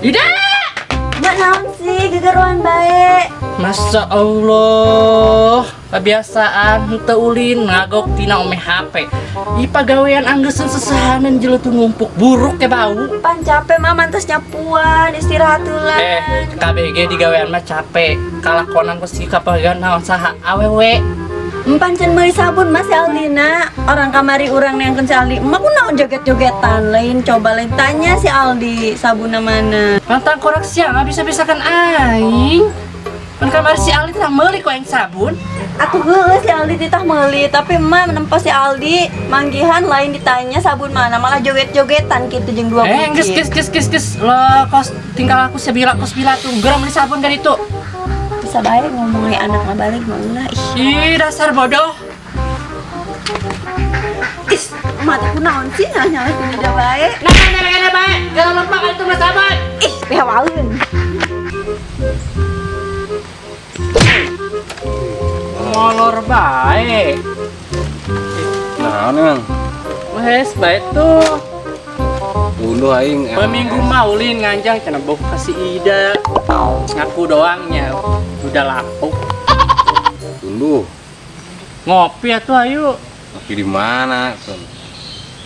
Ida! Mbak naon sih gegeruan bae. Masya Allah, kebiasaan henteu ulin ngagok tina ome HP. Ih pagawean anggeuskeun sesahanan jeletu ngumpuk buruk ke bau. Pan capek mah mantas nyapuan, istirahat heula. KBG di gawean mah capek. Kalakonan ku si kapagan naon saha awewe. Empan can meuli sabun mas si Aldina. Orang kamari urang neangkeun si Aldi. Emak kunaon joget-jogetan lain coba lain tanya si Aldi sabunna mana. Pantang korak siang bisa-bisa kan aing. Pan kamari si Aldi tah meuli ku aing sabun. Atuh heueuh si Aldi titah meuli, tapi emak menempo si Aldi manggihan lain ditanya sabun mana malah joget-jogetan kitu jeung dua bucin. Geus lo kos tinggal aku sebila kos bila tuh geura meuli sabun dari itu. Bisa bae ngomongin anak mah balik mah ulah ih. Ih dasar bodoh. Ih, mata ku naon sih nanya kudu bae. Nah, bae. Jangan lupa kali itu mas sabun. Ih, pehawaeun. Molor bae. Naon emang? Wes bae tuh. Tunduh aing. Peminggu maulin nganjang cenah bau kasih Ida. Ngaku doangnya udah lapuk. Tunduh. Ngopi atuh ayo. Ngopi di mana?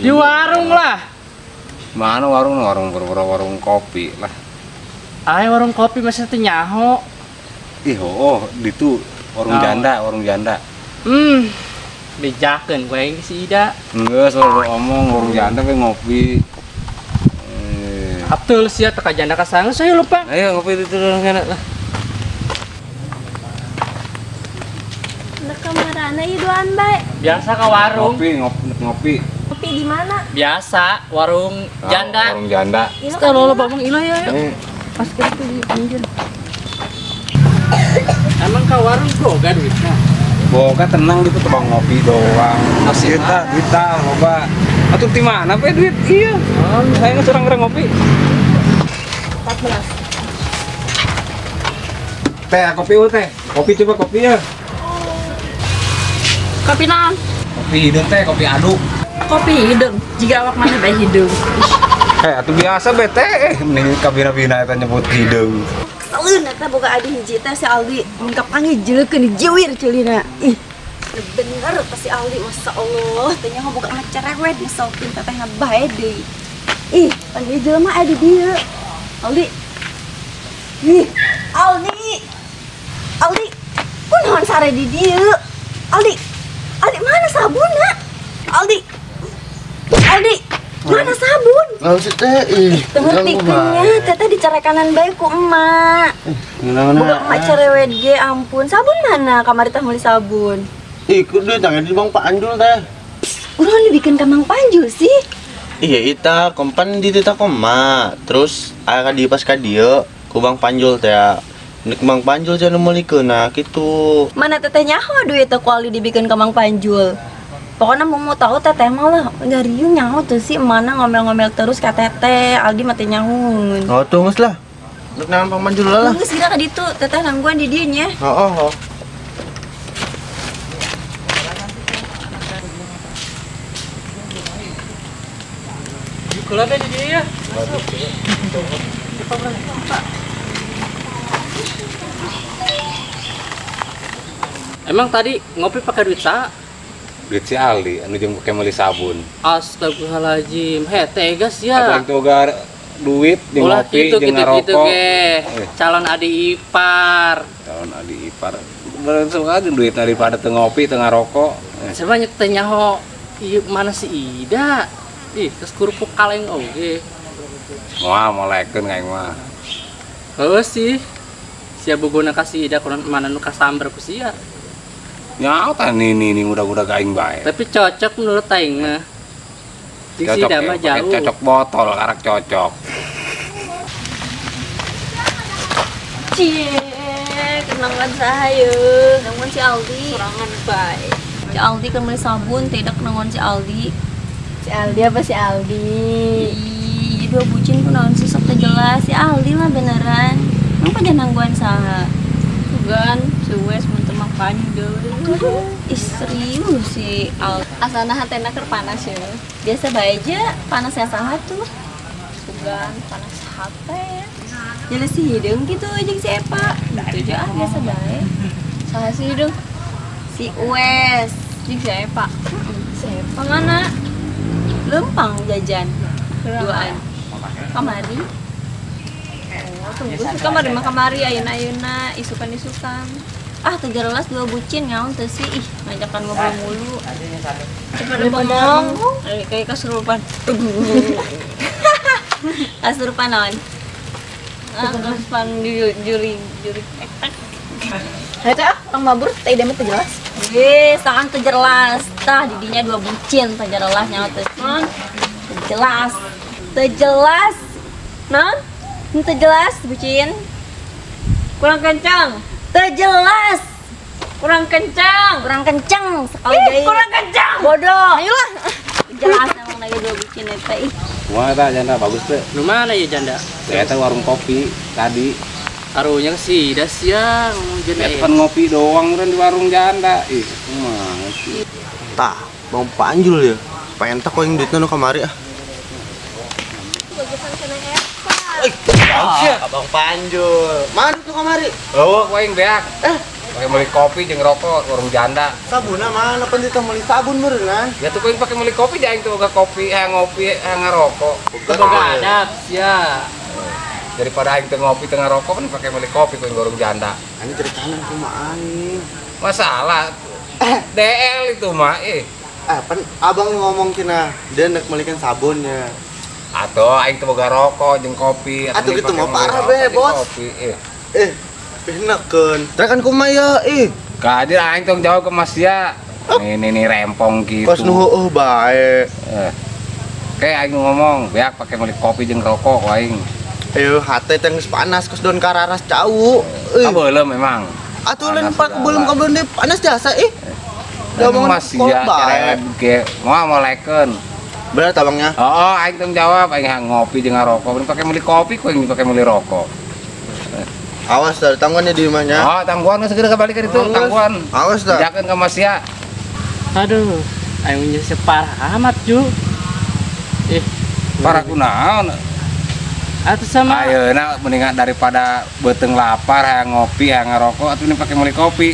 Di warung lah. Mana warung? Warung kopi lah. Ayo warung kopi masih teu nyaho. Ih, oh, ditu warung janda, warung janda. Bejakeun ku aing si Ida. Geus selalu omong warung janda we ngopi. Abdul sia teka janda ka sangeus ayo lupa. Ayo ngopi di warung janda lah. Ndek ka marana ieu duaan bae? Biasa ka warung. Ngopi. Ngopi di mana? Biasa, warung janda. Warung janda. Setelah lo bamung ilah ya. Pas kitu di pinggir. Emang ka warung boga duitna? Boga tenang gitu tebang ngopi doang. Kita duit loba. Atuh di mana pe duit? Iya. Oh, saya geus urang-urang ngopi. 14. Teh kopi teh. Kopi coba kopi ya. Kopi naon? Kopi hideung teh, kopi aduk. Kopi hideung, jiga awak maneh bae hideung. Atuh biasa be teh, mending kabina-bina eta nyebut hideung. Keseleun eta boga adi hiji teh si Aldi mun kapanggih jeulekeun dijiwir ceulina. Ih, bener teh si Aldi, masya Allah, teh nyaho boga anak cerewet ngeselkeun tetehna bae deui. Ih, pan ieu jelema aya di dieu. Aldi. Ih, Aldi. Aldi, kunaon sare di dieu? Aldi. Aldi mana sabunna? Aldi. Aldi, mana sabun? Naon sih teh? Ih, teu ngertikeun nya, teteh dicarekanan bae ku emak. Boga emak cerewet ge, ampun. Sabun mana? Kamari teh meuli sabun. Ih, ku duit tangan di Bang Panjul teh. Urang dibikeun ka Mang Panjul sih. Iya, ita kompan di tita koma. Terus aya ka dieu pas ka dieu ku Bang Panjul teh. Nek Mang Panjul cenah meulikeun nah kitu. Mana teteh nyaho duit teh ku Aldi dibikeun ka Mang Panjul. Pokoknya mau tahu teteh mah lah ngariung nyaho tuh sih mana ngomel-ngomel terus ka teteh Aldi mah teh nyahoeun. Oh tuh geus lah. Nek nang Mang Panjul lah. Geus geura ka ditu teteh nangguan di dieu nya. Heeh. Yuk lah di dieu ya. Masuk. Emang tadi ngopi pakai duit sa? Duit si Aldi, anu jeung pake meuli sabun. Astagfirullahaladzim, he tegas ya. Atuh boga duit jeung ngopi jeung ngarokok. Calon adi ipar. Calon adi ipar. Langsung aja duit daripada teu ngopi teu ngarokok. Sebanyak teh nyaho ieu mana si Ida. Ih, geus kerupuk kaleng oge. Moal molekeun aing mah. Heuh sih. Sia bogona ka si Ida kunaon mana nu kasamber ku sia. Nyaho tah nini udah-udah aing bae. Tapi cocok menurut aing mah. Di si Ida mah jauh. Cocok botol karak cocok. Cie, kenangan saha yeuh? Nanggon si Aldi. Sorangan bae. Si Aldi kan beli sabun, tidak nanggon si Aldi. Si Aldi apa si Aldi? Ih, dua bucin kunaon sih sok teu jelas. Si Aldi lah beneran. Emang pada nangguan saha? Bukan, suwes mun teu Mang Panjul. Ih, serius si Aldi. Asana hatena keur panas ya. Biasa bae aja, panasnya saha tuh. Sugan panas hate. Jadi si hideung gitu jeung si Epa. Gitu aja ah biasa bae. Saha si hideung? Si Uwes jeung si Epa. Si Epa mana? Lempang jajan. Duaan. Kamari. Oh, tunggu kamari mah kamari ayeuna-ayeuna isukan-isukan. Ah, teu jelas dua bucin ngaon teu sih. Ih, ngajakan ngobrol mulu. Pada ngomong, kayak kasurupan. Kasurupan naon? Ah, kasurupan juri juri ek. Eta ah, tong mabur teh ide mah teu jelas. Weh, sangan teu jelas. Tah didinya dua bucin teu jelas nyawa teu. Non, teu jelas. Teu jelas. Non? Teu jelas bucin. Kurang kencang. Teu jelas. Kurang kencang. Kurang kencang sekali deui. Kurang kencang. Bodoh. Ayolah. Jelas emang lagi dua bucin eta ih. Kumaha eta janda bagus teh? Nu mana ya janda? Eta warung kopi tadi. Karunya sih da sia ngomong janda. Eta pan ngopi doang urang di warung janda. Ih, kumaha sih. Tah, Bang Panjul ya. Pengen tak koing duitna nu kamari ah. Bagusan cenah eta. Abang Panjul. Mana tuh kamari? Oh, koing beak. Pakai beli kopi jeung rokok warung janda. Sabunna mana pan ditah meuli sabun meureungan. Ya tuh koing pakai beli kopi jaing tuh boga kopi, hayang ngopi, hayang ngarokok. Boga adab sia. Daripada aing teu ngopi teu ngarokok kan pakai beli kopi koing warung janda. Ini ceritana kumaha aing. Masalah DL itu mah eh. Pan abang ngomong cenah dia nek meulikeun sabunnya. Atau aing teu boga rokok jeung kopi atuh gitu mah parah be, Bos. Kopi, Pihnakeun. Trekan kumaha ya, ih. Kadir aing tong jawab ke Mas ya. Nih nih nih rempong gitu. Kos nu heueuh bae. Kayak aing ngomong, beak pakai meuli kopi jeung rokok aing. Ayo hate teh geus panas kos don kararas cau. Kabeuleum memang. Atuh lain pak belum deui panas jasa ih. Da Mas ya ge moal molekeun. Bener abangnya? Oh, aing tong jawab, aing ngopi jeung ngarokok. Pakai meuli kopi, kowe pakai meuli rokok. Awas dah, tangguannya di rumahnya. Oh, tangguan segera kebalikan itu, tangguan. Awas dah. Jakeun ka Mas ya. Aduh, aing nyesep parah amat, Ju. Parah kunaon? Atuh sama. Ayeuna mendingan daripada beuteung lapar hayang ngopi, hayang ngarokok, atuh ini pakai meuli kopi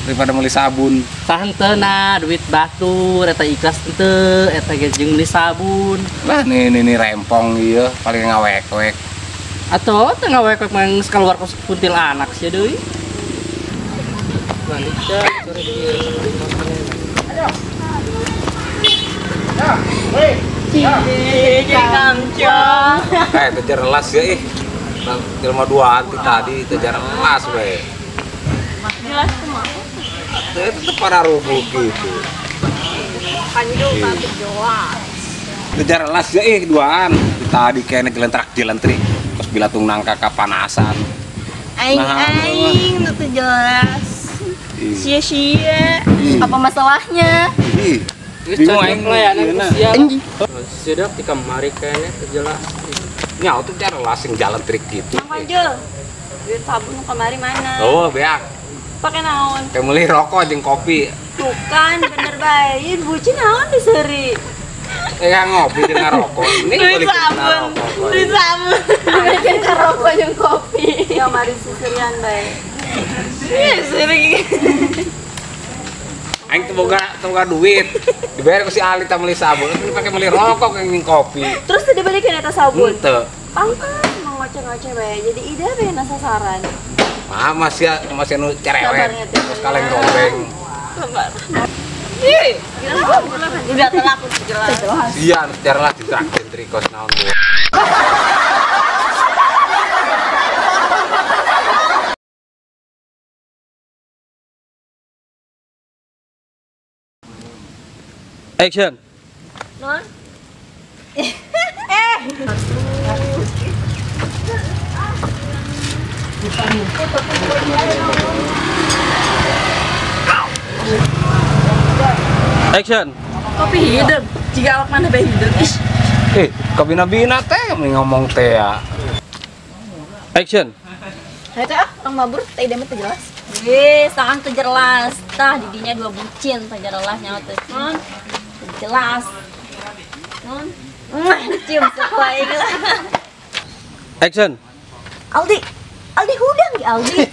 daripada meuli sabun. Tah henteu na duit batur eta ikhlas henteu eta ge jeung meuli sabun. Lah nih nih nih rempong ieu paling ngawek-wek. Atuh teu ngawek-wek mah geus kaluar kos kuntilanak sia deui. Balik teh sore ieu. Kamcong. Teu jelas ya ih. Jelema duaan ti tadi teu jelas we. Jelas kumaha? Itu para rubuh gitu. Panjul tapi jelas. Teu jelas ya ih duaan. Tadi kayaknya jelentrak-jelentrik terus bilatung nangka kapanasan. Aing aing nu teu jelas. Sia-sia. Apa masalahnya? Bingung aing layanan sia. Sia di kamari kayaknya teu jelas. Nya teu jelas sing jalentrik gitu. Mang Panjul. Duit sabun kamari mana? Oh, beak. Pakai naon? Kayak beli rokok jeung kopi. Tuh kan bener bae. Bucin naon diseri? Ya ngopi jeung ngarokok. Ini duit sabun. Duit sabun. Duit rokok jeung kopi. Ya mari seserian bae. Iya, seri. Aing teu boga duit. Dibayar ku si Ali tah meuli sabun, terus pakai meuli rokok jeung kopi. Terus teu dibelikeun eta sabun? Henteu. Pangkan mau ngoceh-ngoceh bae. Jadi ide bae na sasaran. Ah, masih nu cerewet. Terus kaleng robeng. Sabar. Ih, udah telak jelas. Iya, jelas ditraktir trikos naon tuh. Action. Non. Action. Kopi hideung, jika awak mana bae hideung. Ih. Kabina-bina teh ngomong teh ya. Action. Eta ah, tong mabur teh ide mah teu jelas. Weh, sangan teu jelas. Tah didinya dua bucin teu jelas nyawa teh. Non. Teu jelas. Non. Cium sesuai lah. Action. Aldi, Aldi hudang ya Aldi.